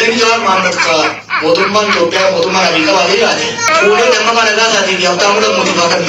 Qabeenyi Jawaar Mohaammed ka mootummaan Itoophiyaa mootummaan Abiy qabaatee jiraate fuudhee Dammaqaa Nagaasaatii fi Habtaamuu Lammuutiif haa kennu.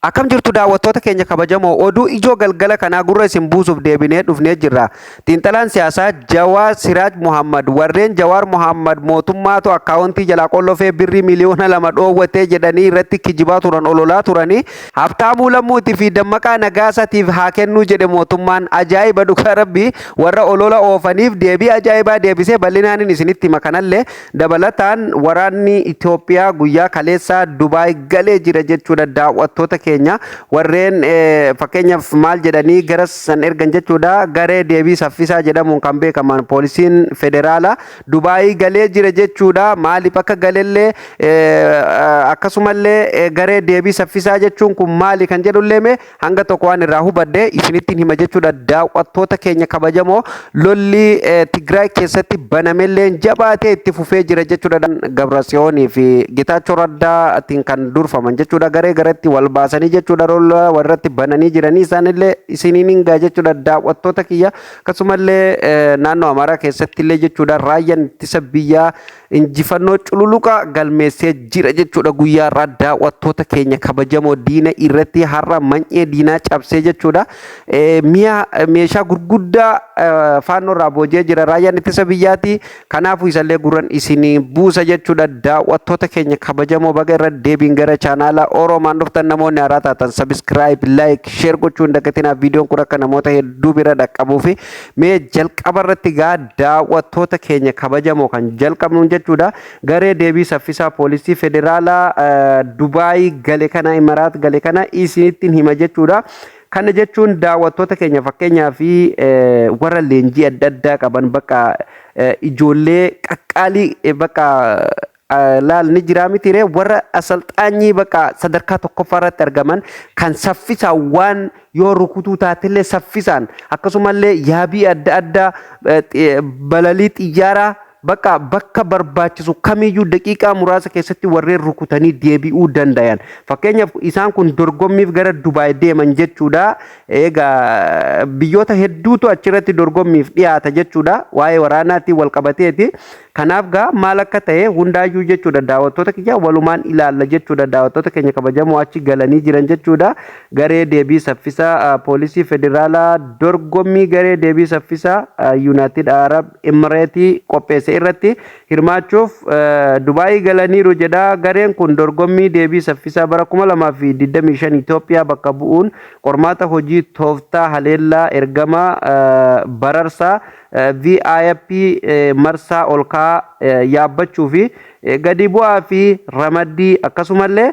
Akkam jirtu daawwattoota keenya kabajamoo, oduu ijoo galgala kanaa gurra isin buusuuf deebinee dhufnee jirra. Xiinxalaan siyaasaa Jawaar Siraaj Mohammad warreen Jawaar Mohammad mootummaatu akkaawontii jalaa qollofee birrii miliyoona 2 dhoowwatee jedhanii irratti kijibaa turan, ololaa turanii, Habtaamuu Lammuutii fi Dammaqaa Nagaasaatiif haa kennuu jedhe mootummaan. Ajaa'iba dhugaa rabbii, warra olola oofaniif deebii ajaa'ibaa deebisee bal'inaanin isinitti hima. Kanallee dabalataan waraanni Itoophiyaa guyyaa kaleessaa Dubaay galee jira jechuudha daawwattoota keenya. Warreen fakkeenyaaf maal jedhanii gara san ergan jechuudha, garee deebii saffisaa jedhamuun kan beekaman poolisiin federaalaa Dubaayii galee jira jechuudha. Maaliif akka galellee, akkasumallee garee deebii saffisaa jechuun kun maali kan jedhullee mee hanga tokko waan irraa hubadhe isinittiin hima jechuudha. Daawwattoota keenya kabajamoo, lolli Tigraay keessatti banamellee jabaatee itti fufee jira jechuudha. Gabrasiyoonii fi Getaachoo Raddaatiin kan durfaman jechuudha. Garee gareetti wal baasanii jechuudha, lola warratti bananii jiranii isaanillee isiniin hin gaa jechuudha daawwattoota kiyya. Akkasumallee naannoo Amaaraa keessatti illee jechuudha raayyaan ittisa biyyaa injifannoo cululuqaa galmeessee jira jechuudha guyyaa har'aa, daawwattoota keenya kabajamoo, diina irratti har'a many'ee diinaa cabsee jechuudha. Mi'a meeshaa gurguddaa faannoo irraa booji'ee jira raayyaan ittisa biyyaati. Kanaafuu isallee gurran isinii buusa jechuudha daawwattoota keenya kabajamoo. Baga irra deebiin gara chaanaala Oroomaan dhuftan. Namoonni haaraa taatan subscribe, like, share gochuu hin dagatinaa, viidiyoon kun akka namoota hedduu bira dhaqqabuu fi. Mee jalqaba irratti gaa daawwattoota keenya kabajamoo kan jalqabnuun jechuudha garee deebii saffisaa poolisii federaalaa Dubaayii gale kana, Imaraat gale kana isinittiin hima jechuudha. Kana jechuun daawwattoota keenya, fakkeenyaa fi warra leenjii adda addaa qaban, bakka ijoollee qaqqaalii bakka laal ni jiraa miti ree, warra asalxaanyii bakka sadarkaa tokkoffaa irratti argaman kan saffisaan waan yoo rukutuu taatellee saffisaan, akkasumallee yaabii adda addaa, balalii xiyyaaraa, bakka bakka barbaachisu kamiyyuu daqiiqaa muraasa keessatti warreen rukutanii deebi'uu dandayan. Fakkeenyaaf isaan kun dorgommiif gara Dubaay deeman jechuudha. Egaa biyyoota hedduutu achirratti dorgommiif dhiyaata jechuudha. Waa'ee waraanaatiin wal qabateeti. Kanaaf gaa maal akka ta'e hundaayyuu jechuudha daawwattoota kiyya walumaan ilaalla jechuudha, daawwattoota keenya kabajamoo achi galanii jiran jechuudha. Garee deebii saffisaa poolisii federaalaa dorgommii garee deebii saffisaa Yuunaayitid Arab Imireetii qopheesse irratti hirmaachuuf Dubaayii galaniiru jedha. Gareen kun dorgommii deebii saffisaa bara 2025 Itoophiyaa bakka bu'uun qormaata hojii tooftaa haleellaa ergama bararsaa VIP marsaa olka'aa yaabbachuu fi gadi bu'aa fi ramaddii, akkasumallee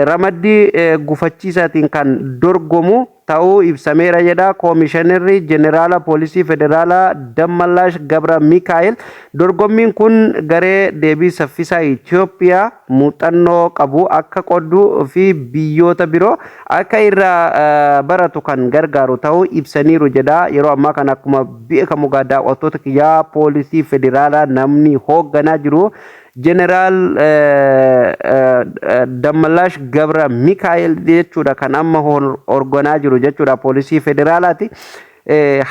ramaddii gufachiisaatiin kan dorgomu ta'uu ibsameera jedha. Koomishinarri Jeneraala Poolisii Federaalaa Dammallaash Gabra Mikaa'el dorgommiin kun garee deebii saffisaa Itoophiyaa muuxannoo qabu akka qodduu fi biyyoota biroo akka irraa baratu kan gargaaru ta'uu ibsaniiru jedha. Yeroo ammaa kana akkuma beekamu gaa daawwattoota kiyyaa, poolisii federaalaa namni hoogganaa jiru Jeneraal Dammallaash Gabra Mikaa'el jechuudha, kan amma hoogganaa jiru jechuudha poolisii federaalaati.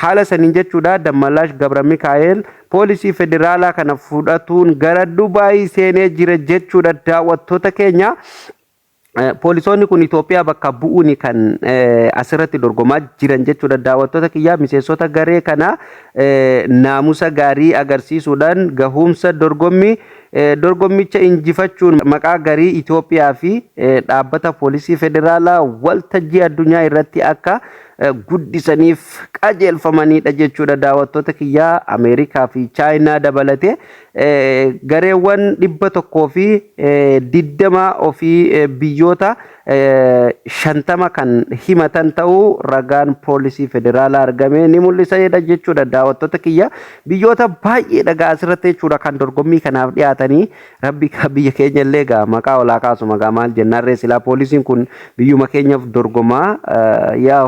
Haala saniin jechuudha Dammallaash Gabra Mikaa'el poolisii federaalaa kana fudhatuun gara Dubaayii seenee jira jechuudha daawwattoota keenya. Poolisoonni kun Itoophiyaa bakka bu'uun kan asirratti dorgomaa jiran jechuudha daawwattoota kiyyaa. Miseensota garee kana naamusa gaarii agarsiisuudhaan gahuumsa dorgommii dorgommicha injifachuun maqaa garii Itoophiyaa fi dhaabbata poolisii federaalaa waltajjii addunyaa irratti akka guddisaniif qajeelfamanidha jechuudha daawwattoota kiyyaa. Ameerikaa fi Chaayinaa dabalatee gareewwan 120 ofii biyyoota 50 kan himatan ta'uu ragaan poolisii federaalaa argame ni mul'isa jedha jechuudha daawwattoota kiyya. Biyyoota baay'ee dhagaa asirratti jechuudha kan dorgommii kanaaf dhiyaatanii. Rabbi biyya keenya illee gaa maqaa olaa kaasu, maqaa maal jennaarree, silaa poolisiin kun biyyuma keenyaaf dorgomaa yaa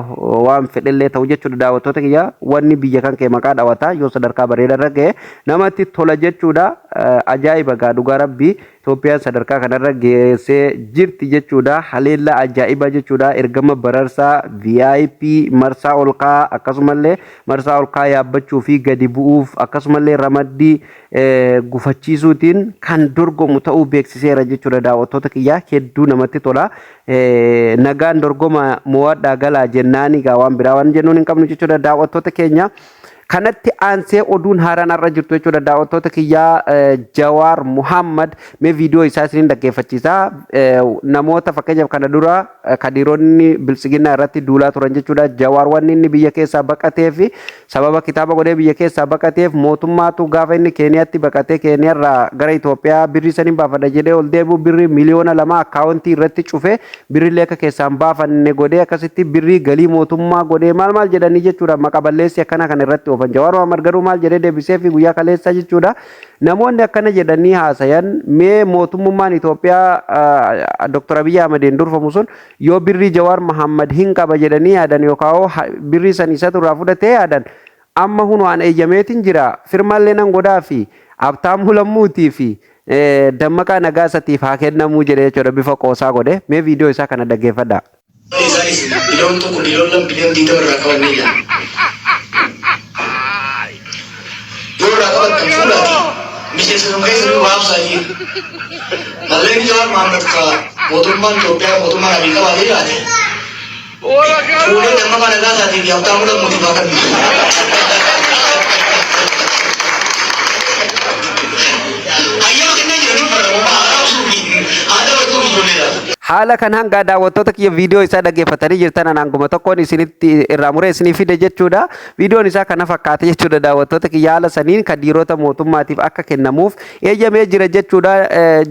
waan fedhellee ta'u jechuudha daawwattoota kiyya. Wanni biyya kan kee maqaa dhawataa yoo sadarkaa bareedaa irra ga'e namatti tola jechuudha. Ajaa'iba gaa, dhugaa rabbii Itoophiyaan sadarkaa kanarra geessee jirti jechuudha. Haleellaa ajaa'ibaa jechuudha. Ergama bararsaa VIP marsaa olkaa, akkasumallee marsaa olkaa yaabbachuu fi gadi bu'uuf, akkasumallee ramaddii gufachiisuutiin kan dorgomu ta'uu beeksiseera jechuudha. Daawwattoota kiyyaa, hedduu namatti tola. Nagaan dorgoma mo'adhaa galaa jennaani gaa, waan biraa waan jennuun hin qabnu jechuudha, daawwattoota keenya. Kanatti aansee oduun haaraan har'a jirtu jechuudha, daawwattoota kiyyaa, Jawaar Muhammad mee viidiyoo isaa isiniin dhaggeeffachiisa. Namoota fakkeenyaaf kana dura kadiironni biltsiginnaa irratti duulaa turan jechuudha. Jawaar wanni inni biyya keessaa baqatee fi sababa kitaaba godhee biyya keessaa baqateef, mootummaatu gaafa inni Keeniyaatti baqatee Keeniyaarraa gara Itoophiyaa birrii saniin baafadha jedhee ol deebi'u birrii 2 miliyoona akkaawuntii irratti cufee, birrillee akka keessaan baafanne godhee, akkasitti birrii galii mootummaa godhee maal maal jedhanii jechuudha, maqa balleessi akkana kana irratti oofan. Jawaar Mohammad garuu maal jedhee deebisee fi guyyaa kaleessaa jechuudha? Namoonni akkana jedhanii haasayan, mee mootummummaan Itoophiyaa Dr. Abiyyi Ahmediin durfamu sun yoo birrii Jawaar Mohammad hin qaba jedhanii yaadan yookaan birrii san isatu irraa fudhatee yaadan, amma hunoo an eeyyameetiin jira, firmaallee nan godhaa fi Habtaamuu Lammuutii fi Dammaqaa Nagaasatiif haa kennamuu jedhe jechuudha, bifa qoosaa godhe. Mee viidiyoo isaa kana dhaggeeffadhaa. Isaanis 1 biliyoon, 2 biliyoon, 20 biliyoon irraa qabannee jira. Yoo irraa qabattan fuudhaati miseensa sun keessa jiru raabsaa jiru. Malleen Jawaar Mohaammed ka mootummaan Itoophiyaa mootummaan Abiy qabaatee jiraate fuudhee Dammaqaa Nagaasaatii fi Habtaamuu Lammuutiif haa kennu. Hayyama kennee jira, ni farra haa raabsuu fi haa dabartuu ijoolleedhaaf. Haala kanaan gaa, daawwattoota kiyya, viidiyoo isaa dhaggeeffatanii jirtan, hanguma tokkoon isinitti irraa muree isinii fide jechuudha. Viidiyoon isaa kana fakkaate jechuudha, daawwattoota kiyya. Haala saniin kadiirota mootummaatiif akka kennamuuf eeyyamee jira jechuudha.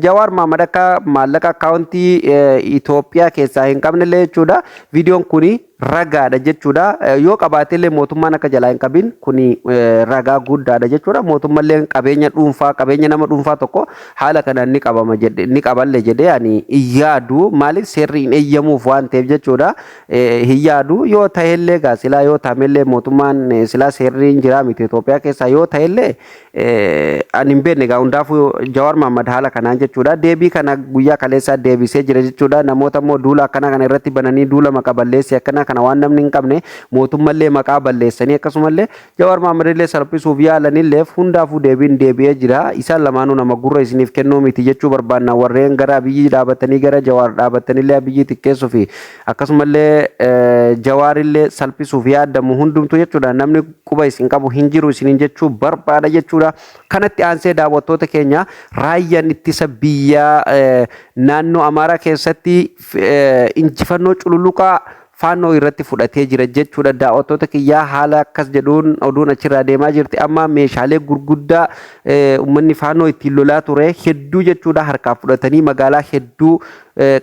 Jawaar Mohammad akka maallaqa akkaawuntii Itoophiyaa keessaa hin qabnellee jechuudha. Viidiyoon kuni ragaadha jechuudha. Yoo qabaatellee mootummaan akka jalaa hin qabin kuni ragaa guddaadha jechuudha. Mootummallee qabeenya dhuunfaa, qabeenya nama dhuunfaa tokko haala kanaan ni qabama jedhe ni qaballe jedhee ani hin yaadu. Maaliif? Seerri hin eeyyamuuf waan ta'eef jechuudha. Hin yaadu. Yoo ta'ellee gaa, silaa yoo ta'amellee mootummaan silaa seerri hin jiraa miti Itoophiyaa keessaa? Yoo ta'ellee ani hin beekne gaa. Hundaafuu Jawaar Mohammad haala kanaan jechuudha. Deebii kana guyyaa kaleessaa deebisee jira jechuudha. Namoota immoo duula akkana kana irratti bananii, duula maqa balleessi akkana kana, waan namni hin qabne mootummallee maqaa balleessanii, akkasumallee Jawaar Mohammad illee salphisuuf yaalanillee, hundaafuu deebiin deebi'ee jira. Isaan lamaanuu nama gurra isiniif kennuu miti jechuu barbaanna. Warreen gara Abiyyi dhaabatanii, gara Jawaar dhaabatanillee Abiyyi xiqqeessuu fi akkasumallee Jawaarillee salphisuuf yaadamu hundumtuu jechuudha. Namni quba isin qabu hin jiru isiniin jechuu barbaada jechuudha. Kanatti aansee, daawwattoota keenya, raayyaan ittisa biyyaa naannoo Amaaraa keessatti injifannoo cululuqaa Faannoo irratti fudhatee jira jechuudha. Daawwattoota kiyyaa, haala akkas jedhuun oduun achirraa deemaa jirti. Amma meeshaalee gurguddaa uummanni Faannoo ittiin lolaa ture hedduu jechuudha harkaa fudhatanii magaalaa hedduu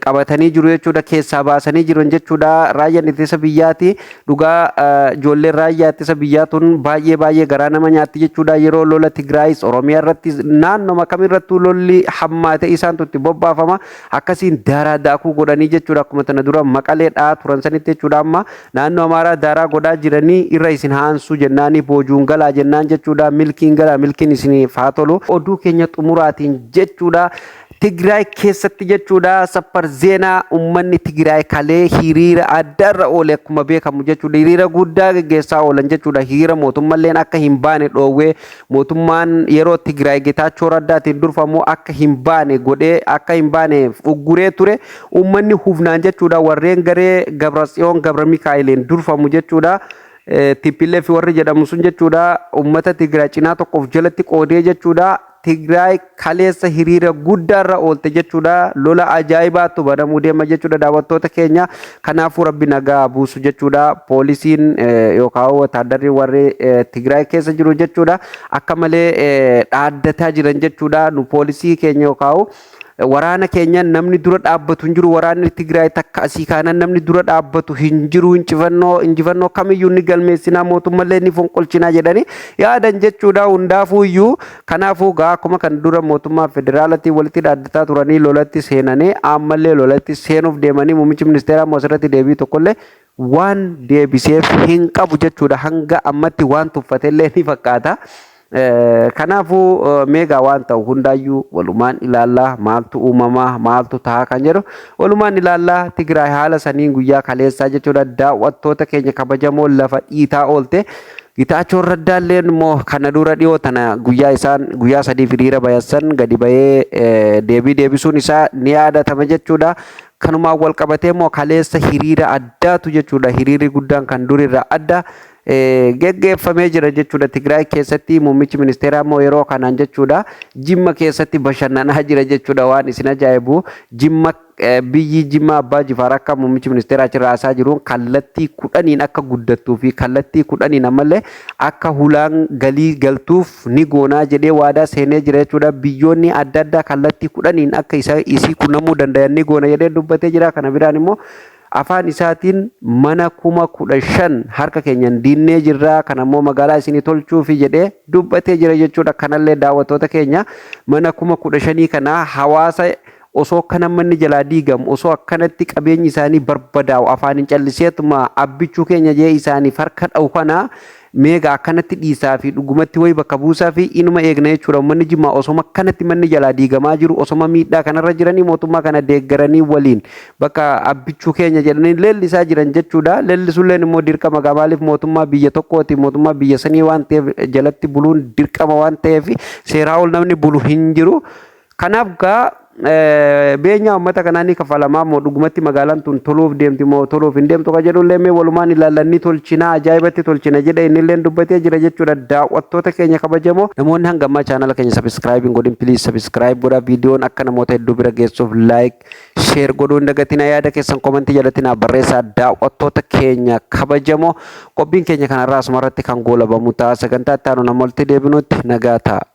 qabatanii jiru jechuudha. Keessaa baasanii jiran jechuudha. Raayyaan ittisa biyyaati. Dhugaa ijoolleen raayyaa ittisa biyyaa tun baay'ee baay'ee garaa nama nyaatti jechuudha. Yeroo lola Tigraayis, Oromiyaa irratti, naannoma kamirrattuu lolli hammaate isaantu itti bobbaafama. Akkasiin daaraa daakuu godhanii jechuudha. Akkuma tana dura Maqalee dha'aa turan sanitti jechuudha. Amma naannoo Amaaraa daaraa godhaa jiranii irra isin haansuu jennaanii, boojuun galaa jennaan jechuudha. Milkiin galaa, milkiin isiniif haa tolu. Oduu keenya xumuraatiin jechuudha. Tigraay keessatti jechuudha, sappar zeenaa, uummanni Tigraay kalee hiriira addaarra oole akkuma beekamu jechuudha. Hiriira guddaa geggeessaa oolan jechuudha. Hiriira mootummalleen akka hin baane dhoowwee, mootummaan yeroo Tigraay Getaachoo Raddaatiin durfamu akka hin baane godhee, akka hin baane ugguree ture. Uummanni humnaan jechuudha, warreen garee Gabratsiyoon Gabra Mikaa'eliin durfamu jechuudha. TPLF warri jedhamu sun jechuudha, uummata Tigraay cinaa tokkoof jalatti qoodee jechuudha. Tigraay kaleessa hiriira guddaarra oolte jechuudha. Lola ajaa'ibaatu banamuu deema jechuudha, daawwattoota keenya. Kanaafuu rabbi nagaa buusu jechuudha. Poolisiin yookaan wataaddarri warri Tigraay keessa jiru jechuudha, akka malee dhaaddataa jiran jechuudha. Nu poolisii keenya yookaan waraana keenya namni dura dhaabbatu hin jiru. Waraanni Tigraay takka asii kaanan namni dura dhaabbatu hin jiru. Injifannoo, injifannoo kamiyyuu ni galmeessinaa, mootummallee ni fonqolchinaa jedhanii yaadan jechuudha hundaafuu iyyuu. Kanaafuu gaa, akkuma kan dura mootummaa federaalaatiin walitti dhaaddataa turanii lolatti seenanii, ammallee lolatti seenuuf deemanii, muummichi ministeeraa immoo asirratti deebii tokkollee waan deebiseef hin qabu jechuudha. Hanga ammatti waan tuffatellee ni fakkaata. Kanaafuu meegaa waan ta'u hundaayyuu walumaan ilaallaa, maaltu uumamaa, maaltu ta'a kan jedhu walumaan ilaallaa. Tigraay haala saniin guyyaa kaleessaa jechuudha, daawwattoota keenya kabajamoo, lafa dhiitaa oolte. Gitaachoon Raddaalleen immoo kana dura dhiyoo tana guyyaa isaan guyyaa 3f hiriira bayassan gadi bahee deebii deebisuun isaa ni yaadatama jechuudha. Kanumaan wal qabatee immoo kaleessa hiriira addaatu jechuudha. Hiriirri guddaan kan durirraa adda geggeeffamee jira jechuudha. Tigraay keessatti muummichi ministeeraa immoo yeroo kanaan jechuudha, Jimma keessatti bashannanaa jira jechuudha. Waan isin ajaa'ibu, Jimma, biyyi Jimma Abbaa Jifaar akka muummichi ministeeraa achirraa haasaa jiruun kallattii 10n akka guddattuu fi kallattii 10n ammallee akka hulaan galii galtuuf ni goonaa jedhee waadaa seenee jira jechuudha. Biyyoonni adda addaa kallattii 10n akka isa isii qunnamuu danda'an ni goona jedhee dubbatee jira. Kana biraan immoo afaan isaatiin mana 15,000 harka keenyan diinnee jirra, kan ammoo magaalaa isinii tolchuufi jedhee dubbatee jira jechuudha. Kanallee daawwattoota keenya, mana 15,000 kana hawaasa osoo akkana manni jalaa diigamu, osoo akkanatti qabeenyi isaanii barbadaa'u afaan hin calliseetuma abbichuu keenya jee isaaniif harka dha'u kana meegaa akkanatti dhiisaa fi dhugumatti wayi bakka buusaa fi inuma eegna jechuudha. Uummanni Jimmaa osoma akkanatti manni jalaa diigamaa jiru, osoma miidhaa kanarra jiranii mootummaa kana deeggaranii waliin bakka abbichuu keenya jedhanii leellisaa jiran jechuudha. Leellisulleen immoo dirqama gaa, maaliif mootummaa biyya tokkooti, mootummaa biyya sanii waan ta'eef jalatti buluun dirqama waan ta'eef seeraa ol namni bulu hin jiru. Kanaaf gaa beenyaa uummata kanaa ni kafalamaa moo, dhugumatti magaalaan tun toluuf deemti moo toluuf hin deemtu kan jedhullee mee walumaan ilaallan. Ni tolchina, ajaa'ibatti tolchina jedhe innillee dubbatee jira jechuudha. Daawwattoota keenya kabajamoo, namoonni hanga ammaa chaanala keenya subscribe hin godhin, please subscribe godhaa. Viidiyoon akka namoota hedduu bira geessuuf like, share godhuu hin dagatina. Yaada keessan komentii jalatti naaf barreessaa. Daawwattoota keenya kabajamoo, qophiin keenya kanarraa asumarratti kan goolabamu ta'a. Sagantaa itti aanu nama walitti deebinutti nagaa ta'a.